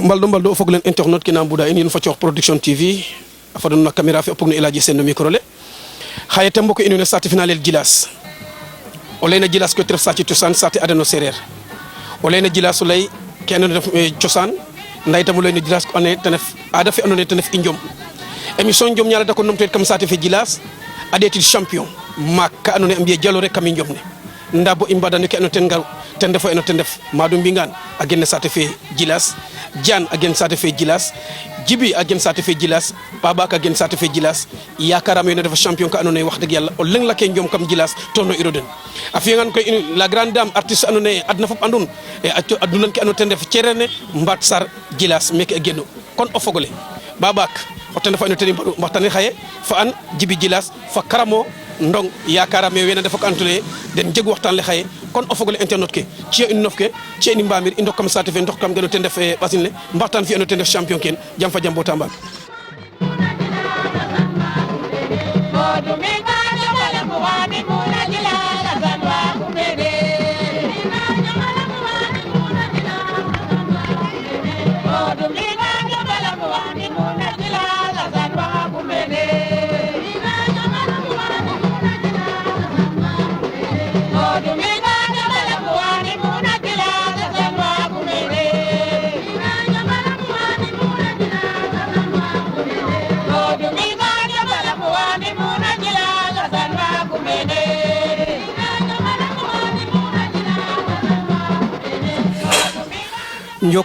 mbaldo o foglen internet kina mbuda in fa production tv afadon na caméra fi opog no elaji sen no micro le xaye tembo ko inune sati finalel jilas o leyna jilas ko tref sati tosan sati adano serer o leyna jilas o lay kenno def tosan nday tam leyna jilas ko ane tenef ada fi anone tenef injom émission jom ñala da ko nomtet kam sati fi jilas adeti champion makka anone ambiye jalore kam injom ne ndabo imbadani ke anoten ngaru tende fo enoten def madum bingan agenne sati fi jilas Jan again sate fe jilas Jibi again sate fe jilas Baba ka again sate fe jilas yakara me dafa champion ka anone wax deug yalla o leng la ke njom kam jilas tono iroden afiyan ko la grande dame artiste anone adna fop andun e adunan ke anoten def cerene mbat sar jilas mek ageno kon o fogole babak o tende fo anoten mbaxtane xaye fa an Jibi jilas fa karamo ndong yakara me wena dafa ko antule den jeg waxtan le xaye kon o fogole internet ke ci une nof ke ci ni mbamir indok kam sate fe ndok kam gëno ten def basin le mbaxtan fi eno ten def champion ken jam fa jam bo tamba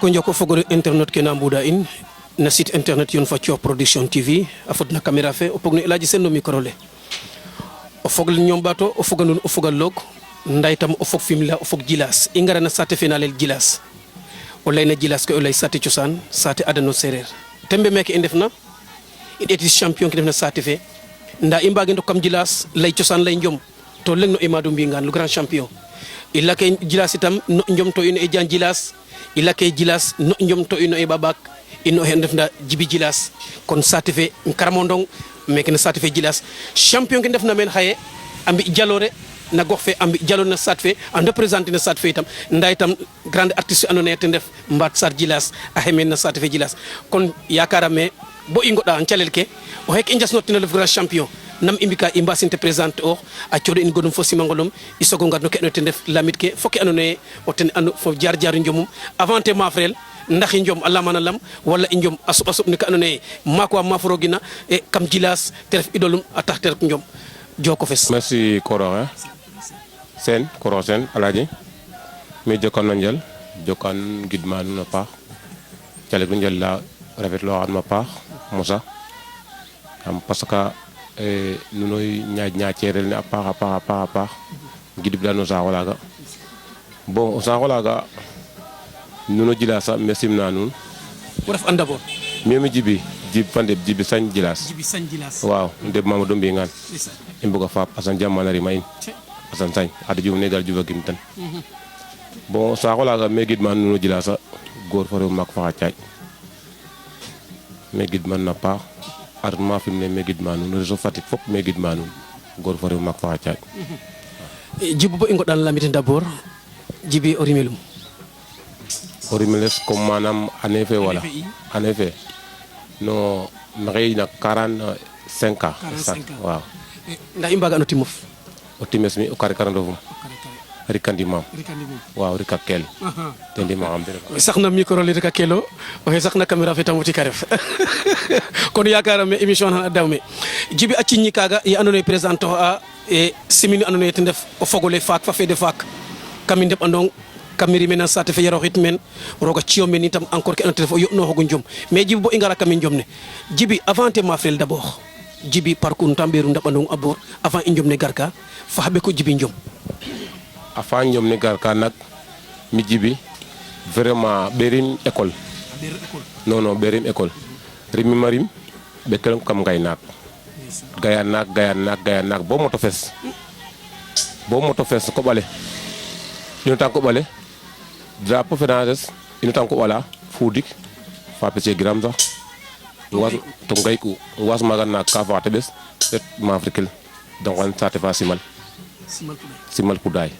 njoko fogole internet ke na mbuda in na site internet yon fa production tv afot na caméra fe o pogno elaji sen no micro le o fogle ñom bato o foganun o fogal lok nday tam o fog fimla o fog jilas ingara na sate finalel jilas o layna jilas ko lay sate ciosan sate adano serer tembe meke indefna ideti champion ki defna sate fe nda imbage ndo kam jilas lay ciosan lay njom to lengno imadu mbingan le grand champion illa ke jilas itam no njom to ine e jan jilas ila ke jilas no njom to ino e babak ino hen defna Jibi jilas kon sati fe karamondong meke na sati fe jilas champion ke defna men xaye ambi jalore na gox fe ambi jalore na sati fe en représenter na sati fe itam nday tam grande artiste anone te def mbat sar jilas a hemen na sati fe jilas kon yakara me bo ingoda an calel ke o hek injas notino le grand champion nam imbika imbasinte présente o a ciodo in godum fo simangolum isogo ngadno ke no te def lamit ke fokki anone o ten anu fo jar njomum avanté ma frel ndax njom Allah manalam wala njom asub ni ka anone mako ma frogina e kam jilas teref idolum ataxter njom joko fes merci Koro sen Koro sen alaji mi jokon nanjal jokkan gidmanu na pa jale ko njal la rafet lo an ma pa Moussa am parce que nunoy ñaacerel ne a paax gidib la no saxolaga bon o saxolaga nuno jilasa mesim na nun ko def andabo memi Jibi fande Jibi sañ jilas waaw ndeb Mamadou Mbingan imbuga fa asan jamanari mayin asan sañ ada jum ne dal juba gim tan bon saxolaga me gid man nuno jilasa gor fa rew mak fa caaj me gid man na paax arma fimne megid manu réseau Fatick fop megid manu gor fa rew mak fa caaj Jibi bo ingo dan lamite d'abord Jibi orimelum orimeles comme manam en effet wala en effet no maxey na 45 ans waaw nda imbaga no timof o times mi o kare karandofum rikandi mam waaw rikakel tendi ma am dere saxna micro le rikakelo o he saxna caméra fe tamuti karef kon yakara me émission han dawme Jibi accinyi kaga ya andone présente a e simini andone te def o fogole faak fa fede faak kami ndep andong kamiri men sate fe yaro hitmen roga ciom men itam encore ke ante fo no hogo njom mais Jibi bo ingara kami njom ne Jibi avant te ma frel d'abord Jibi parcours tamberu ndabandong abor avant injom ne garka fa habe ko Jibi njom afa njom ne garka nak mi Jibi vraiment berin école non berin école rimi marim be kelam kam ngay nak gaya nak bo moto fes ko bale ino tan ko bale drapeau fédéral ino tan ko wala fudik fa pese gram sax was to ngay ko was maga nak ka fa tebes et ma afrikel donc on sate fa simal kuday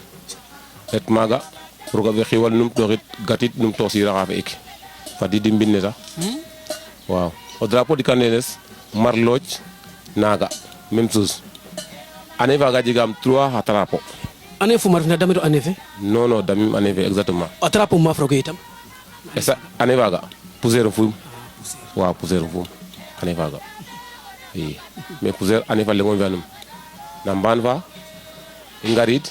et maga roga be xiwal num doxit gatit num to si raxa fe ik fadi di mbinne sax waaw o drapeau du Kandenes marlooj naga même chose année faga jegam 3 xa drapeau année fu marna damedo année fe non damim année fe exactement a drapeau mafroge itam esa année faga poussière fum waaw poussière fum année faga i mais poussière année fa lengo fianum na mbaan fa i ngarid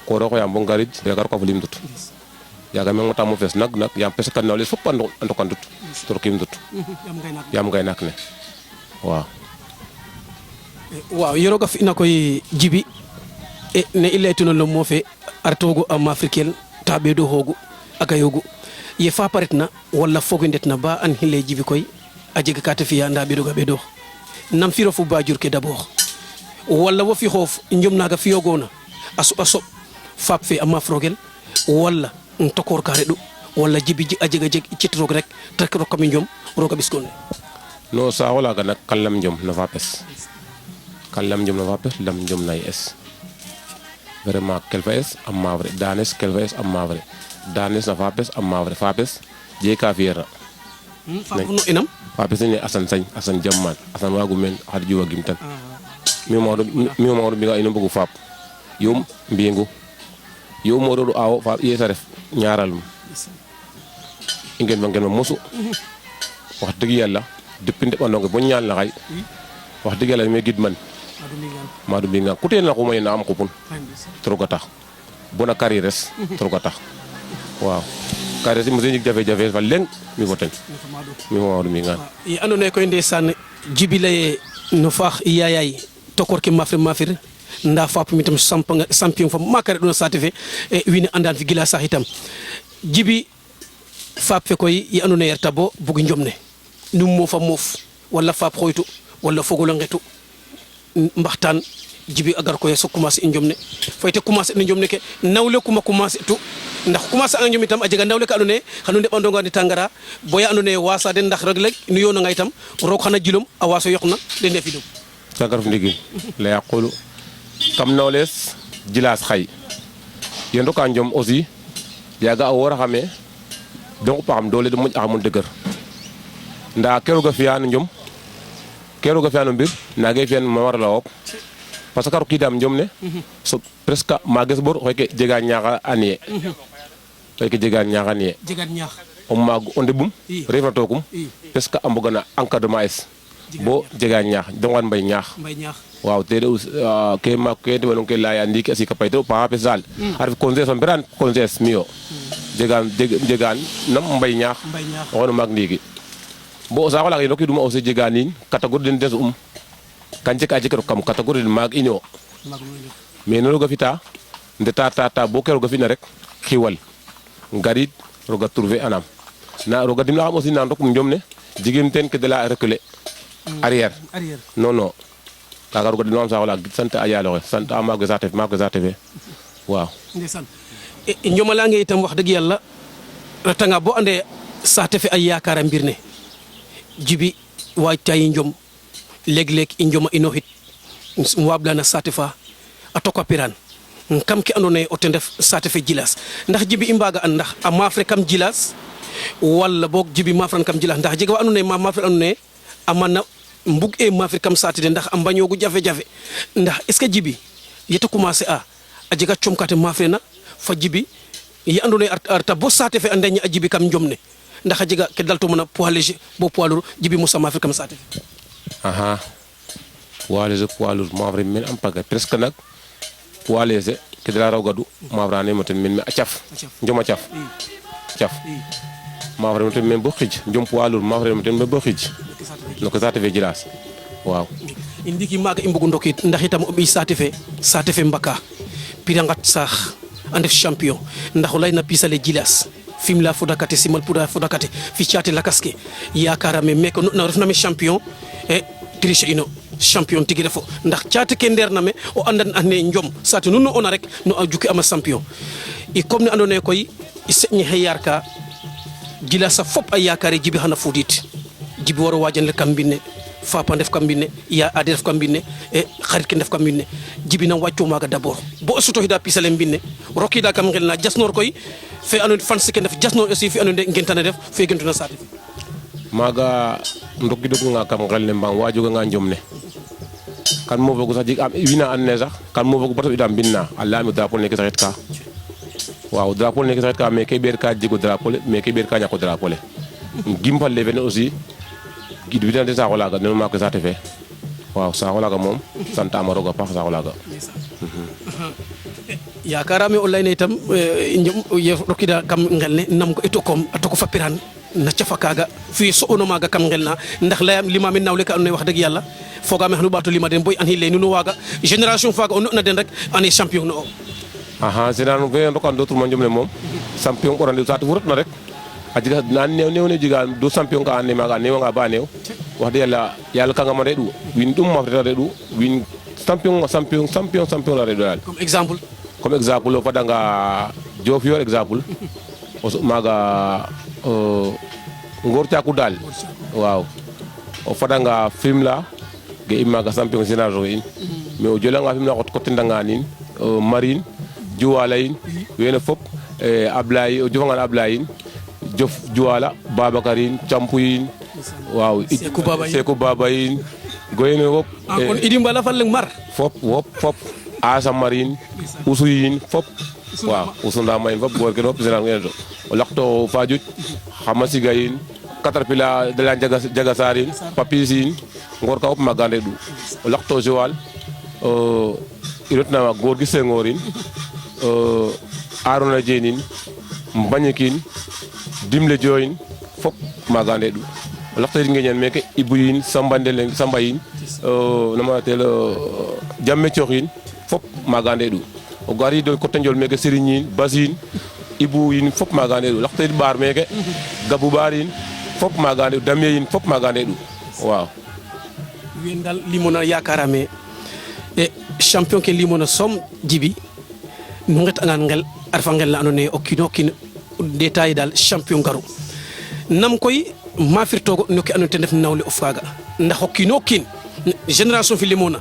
koro ko yam bo ngarid be gar ko fulim dut yaga me ngota mo fes nak yam pes kan nawle fop ando kan dut to kim dut yam ngay nak ne waaw waaw yoroga fi na koy jibi e ne i leytuno lo mo fe artogo am africain tabe do hogu aga yogu ye fa paretna wala fogo ndetna ba an hile jibi koy a jega ka te fiya nda be do gabe do nam firo fu bajur ke d'abord wala wo fi xof njom naga fiyogona aso fap fe am afrogel wala tokor kare do wala jibi a jega citrog rek tak ro kam njom roga biskon no sa wala ga nak kallam njom na fa pes kallam njom na fa pes lam njom nay es vraiment kelfa es am mavre danes kelfa es am mavre danes na fa pes am mavre fa pes je ka fiera fa no enam fa pes ni asan jamman asan wagu men har juwa gimtan mi mo mi ga ino bugu fap yum mbingu yo mo do aw fa yesa def ñaaral ingen bangen musu wax deug yalla depuis ndepandonge bo ñaan la xay wax deug yalla mi gid man madu bi nga kuté na ko moy na am ko pun troga tax bona carrières troga tax waaw carrières mo jënik jafe fa leng mi voten mi madu mi nga yi andone koy ndesan jibile no fax yaayay tokor ki mafir nda fap mi tam champion fa makare do saatife e wini andan fi gila sax itam jibi fap fe koy yi andone yerta bo bugu njomne num mo fa mof wala fap xoytu wala fogolo ngetu mbaxtaan jibi agar ko so commencé njomne fayte commencé njomne ke nawle kuma commencé tu ndax commencé an njom itam a jega nawle ka andone xanu de bandonga ni tangara boya andone wasa den ndax rek nu yona nga itam rok xana jilum a waso yoxna de ndefi do tagar fu ndigi la yaqulu kam nawles jilas xay yendo ka njom aussi yaga a wora xame donc paxam dole de muñ axamul deuguer nda kero ga fiya njom kero ga fiya no mbir nage fiyan ma wara la wop parce que ro kidam njom ne so presque mages bor xoyke jega ñaaxa anie xoyke jega ñaaxa anie jega ñaax o mag o ndebum refna tokum presque ambogana encadrement es bo jega ñaax dongan mbay ñaax waaw te ke ma ke de won ke la ya ndiki asika payto pa pesal har conseil son bran conseil mio jegan nam mbay ñaax won mag ndiki bo sa wala ngi duma aussi jeganin catégorie den des kanje ka jikero kam catégorie mag ino mais no ga fita ndeta tata bo kero ga fina rek xiwal ngarit roga trouver anam na roga dimna am aussi nan rokum jomne jigim ten ke de la reculer arrière non kaga roga dimna am sa wala sante ayalo sante amago zatef waaw ndesan e njomala ngi itam wax deug yalla ratanga bo ande satefe ay yakara mbirne jibi way tay njom leg njoma inohit wablana satefa atoko piran kam ki andone o te def satefe jilas ndax jibi imbaga an ndax a mafre kam jilas wala bok jibi mafran kam jilas ndax jega andone mafre andone amana mbug e mafre kam satide ndax am bañogu jafe ndax est ce que jibi yeta commencer a jega chomkate mafre na fa jibi yi andone arta bo satefe andanya a jibi kam njomne ndax jega ke dalto mona poids léger bo poids lourd jibi musa mafre kam satefe aha poids léger poids lourd mafre men am paga presque nak poids léger ke dara raw gadu mafra ne moten men a tiaf njoma tiaf mafre moten men bo xij njom poids lourd mafre moten men bo xij no ko satefe jilas waaw indiki maga imbugu ndokit ndax itam o bi satefe mbaka pirangat sax andef champion ndax lay na pisale jilas film la fodakate simal puda fodakate fi ciate la kaske yakara me meko no refna me champion e triche ino champion tigi defo ndax ciate ke nderna me o andan ane njom sate nunu ona rek no ajuki ama champion e comme ni andone koy i señi hayarka jila sa fop ay yakare jibi hana fudit jibi waro wajan le kambine Fapa ndef kam mbine Ya Ade ndef kam mbine e xarit ke ndef kam mbine jibina waccu maaga d'abord bo o sutoxida pisale mbine rokida kam ngel na jasnoor koy fe ando fans ke ndef jasnoor aussi fi ando ngentana def fe gentuna saate maaga ndokidogunga kam ngel ne mbang wajoganga njom ne kan mo fogu sax jeg am wina an ne sax kan mo fogu bato idam binna Allah mi drapeau ne ke saxet ka waaw drapeau ne ke saxet ka mais ke ber ka jego drapeau mais ke ber ka ñako drapeau gimpal le fene aussi gid bi dante saxo laga no mako saate fe waaw saxo laga moom santa ma roga paax saxo laga yakarame o layne itam ye rokida kam ngel ne nam ko itokom atoko fapiran na cafa kaga fi so'ono maga kam ngel na ndax layam limami nawle ka ando wax deug yalla fogame xanu bato lima den boy an hille nu waga génération faga o na den rek ane champion no aha senan fe ndokan do tourma njom ne moom champion ko rande saate furut na rek a jiga nan new jiga do champion ka ane maga new nga ba new wax de yalla ka nga ma redu win dum ma redu win champion la redu dal comme exemple o fadanga Diofior exemple o maga ngor caku dal waaw o fadanga Fimela ge imaga champion général in mais o jolanga Fimela xot côté ndanganin Marine Juwala in wene fop Ablaye o jofanga Ablaye in Jof Juwala Babakarin Campuyin waaw Sekou Baba in goyene fop kon idim bala fal mar fop Asa Marine Usuyin fop waaw usunda mayin fop gor ke fop général ngene to o lakto Fadiouth Xamasiga in Caterpillar de la Jaga Sarin Papisin ngor ka fop magande du o lakto Joal irotna gor gi Sengorin Arona Jenin Mbagnikin Dimle Joyin fop magande du o lakto ngeñan meke Ibuyin Sambayin nama tel Jamme Cioxin fop magande du o gari do ko tanjol meke Serigne Basine Ibou yin fop magande du lakto bar meke Gabou Barin fop magande Damie yin fop magande du waaw wen dal limona yakarame e champion ke limona som jibi nu nget angan ngel arfa ngel la andone o kino kin détail dal champion garu nam koy ma firtogo no ki andone def nawle o faga ndax o kino kin génération fi limona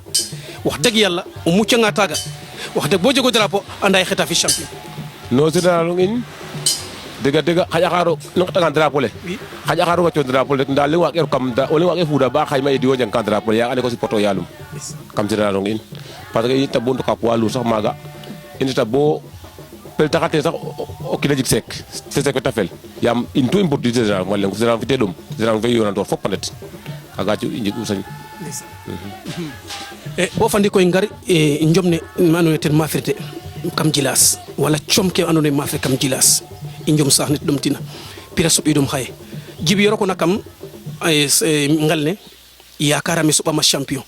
wax deug yalla o mucca nga taga wax deug bo jogo drapeau anday xeta fi champion no général ngin dega xaja xaro no xeta drapeau le xaja xaro waccio drapeau le ndal li waag kam da wala waag fuda ba xay may di wajang kan drapeau ya ane ko si poto yalum kam général ngin parce que ita bonto ka poilu sax maga indi ta bo pel taxate sax o kila jik sek te sek tafel yam in tout important général wala ko général fi tedum général fe yona do fop panet aga ci indi usañ bo fandi koy ngar njomne manu ten mafrite kam jilas wala chomke anone mafre kam jilas njom sax nit dum tina pira so dum xaye jibi yoro ko nakam ngalne yakarami suba ma champion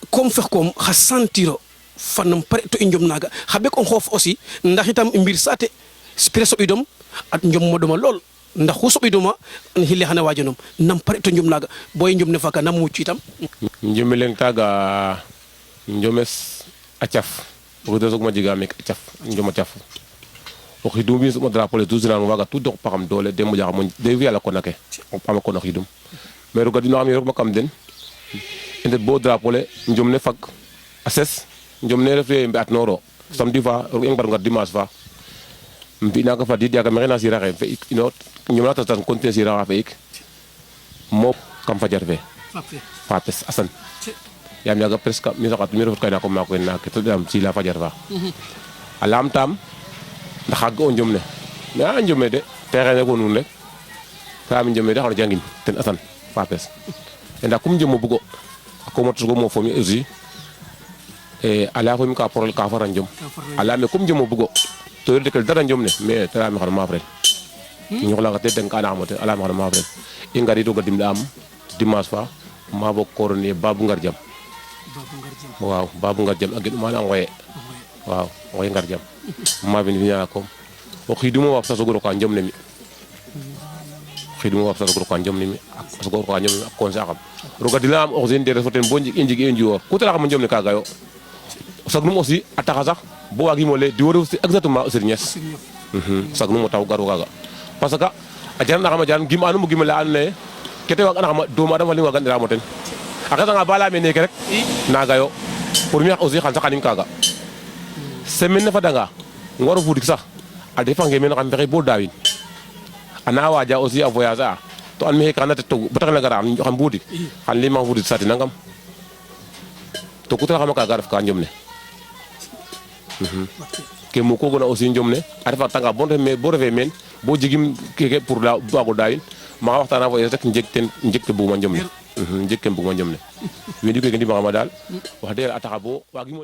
comme fex kom xa sentiro fanam pare to njom naga xabe ko xof aussi ndax itam mbir sate pira so dum at njom moduma lol ndax hu so duma hille xana wajonom nam pare to njom naga boy njom ne faka nam muccu itam njomelen taga njomes acaf o do sok ma jiga mek acaf njoma acaf o xidum bi suma drapeau le toujours nan waga tout dox paxam dole dem mo jaxam de wi ala ko nake o pama ko no xidum mais roga dina am yorok makam den ende bo drapeau le njom ne fak asses njom ne refé mbi at noro samedi fa ro eng bar ngar dimanche fa mbi na ka fa di diaga merena sira re fe ino njom la tan konte sira fa ik mo kam fa jarfe Fapes Asan yam yaga presque mi saxat mi refut kayna ko mako na ke to dam ci la fajar fa alam tam ndax ag o njom ne na njome de terrain ko nun rek fa mi njome de xana jangin ten Asan Fapes enda kum njom bugo ko motu go mo fomi aussi ala ko mi ka porol ka fara njom ala me kum njom bugo to de kel dara njom ne mais tara mi xana ma frel ñu xola nga te den kana xamate ala ma xana ma frel i ngari do ga dim am dimanche fa ma bo korone Babu Ngar Jam waaw Babu Ngar Jam ak mana ngoye waaw ngoye Ngar Jam ma bin ñala ko o xidumo wax sa sogoro ka njom ne mi xidumo wax sa sogoro ka njom ne mi ak sogoro ka njom ak konse akam roga dina am oxine de refoten bo njik injigi enjior ku tala xam njom ne ka gayo sagnum aussi ataxa sax bo wagi mo le di woro exactement sirñes sagnum taw garu gaga parce que a jarna xama jan gim anu mo gim la an ne kete wag ana xama doomu adama li wagan dira moten a xesanga ba leyame neke rek naga yo pour mi aussi xan saqanin kaga semaine ne fadanga ngoro fudik sax a defange meen xam fexey bo daawin ana waja aussi a voyage a to an me xekana te tog bata xena gara xam budik xan lima fudik sati nangam to kuta xama kaga ref ka njom ne ke mu ko gona aussi njom ne a refa tanga bo refe meen bo jegim keke pour la wago daawin ma waxtana fo rek njek te buguma njom ne njek ke buguma njom ne windi ko ke ndima xama dal wax dëgg a taxa bo wagimo